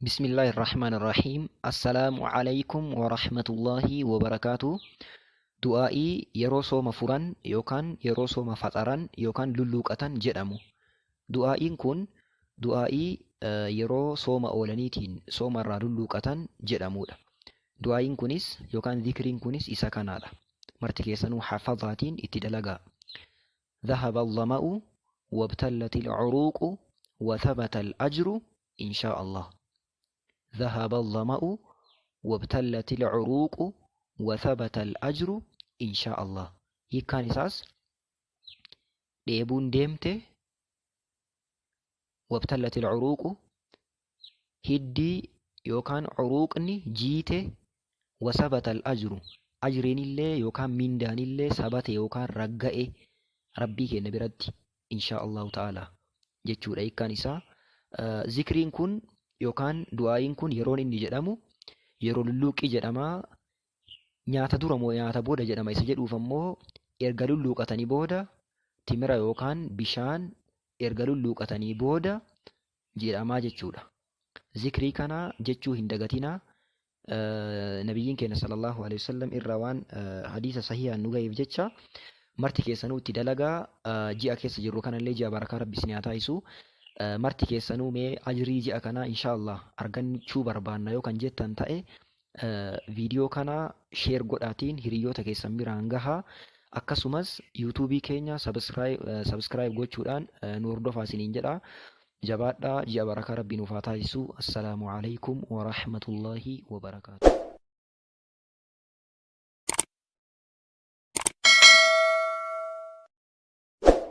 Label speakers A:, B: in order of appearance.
A: Bismillaahi Rahmaani Rahiim. Assalaamu alaikum wa rahmatullaahi wa barakaatuh. Du'aa'ii yeroo sooma furan yookaan yeroo sooma faxaran yookaan lulluuqatan jedhamu. Du'aa'iin kun du'aa'ii yeroo sooma oolaniitiin sooma irraa lulluuqatan jedhamudha. Du'aa'iin kunis yookaan zikriin kunis isa kanaadha. Marti keessanuu hafazaatiin itti dalagaa. ذهب الظمأ وابتلت العروق وثبت الأجر إن شاء الله. ذهب الظمأ وابتلت العروق وثبت الأجر إن شاء الله. Hiikkaan isaas dheebuun deemte, وابتلت العروق hiddii yookaan curuuqni jiite, وثبت الأجر ajriinillee yookaan mindaanillee sabate yookaan ragga'e Rabbii keenya biratti إن شاء الله تعالى jechuudha hiikkaan isaa. Zikriin kun yookaan du'aa'iin kun yeroon inni jedhamu yeroo lulluuqqii jedhama. Nyaata dura moo nyaata booda jedhama isa jedhuuf ammoo erga lulluuqatanii booda, timira yookaan bishaan erga lulluuqatanii booda jedhamaa jechuudha. Zikrii kana jechuu hin dagatinaa. Nabiyyiin keenya صلى الله عليه وسلم irraa waan hadiisa sahihaan nu gaheef jecha marti keessanuu itti dalagaa. Ji'a keessa jirru kanallee ji'a barakaa Rabbi isin haa taasisu. Marti keessanuu mee ajrii ji'a kanaa إن شاء الله argachuu barbaanna yoo kan jettan ta'e, viidiyoo kana share godhaatiin hiriyoota keessan biraan gahaa. Akkasumas yuutuubii keenya subscribe gochuudhaan nu hordofaa isiniin jedha. Jabaadhaa, ji'a barakaa Rabbi nuuf haa taasisu. السلام عليكم ورحمة الله وبركاته.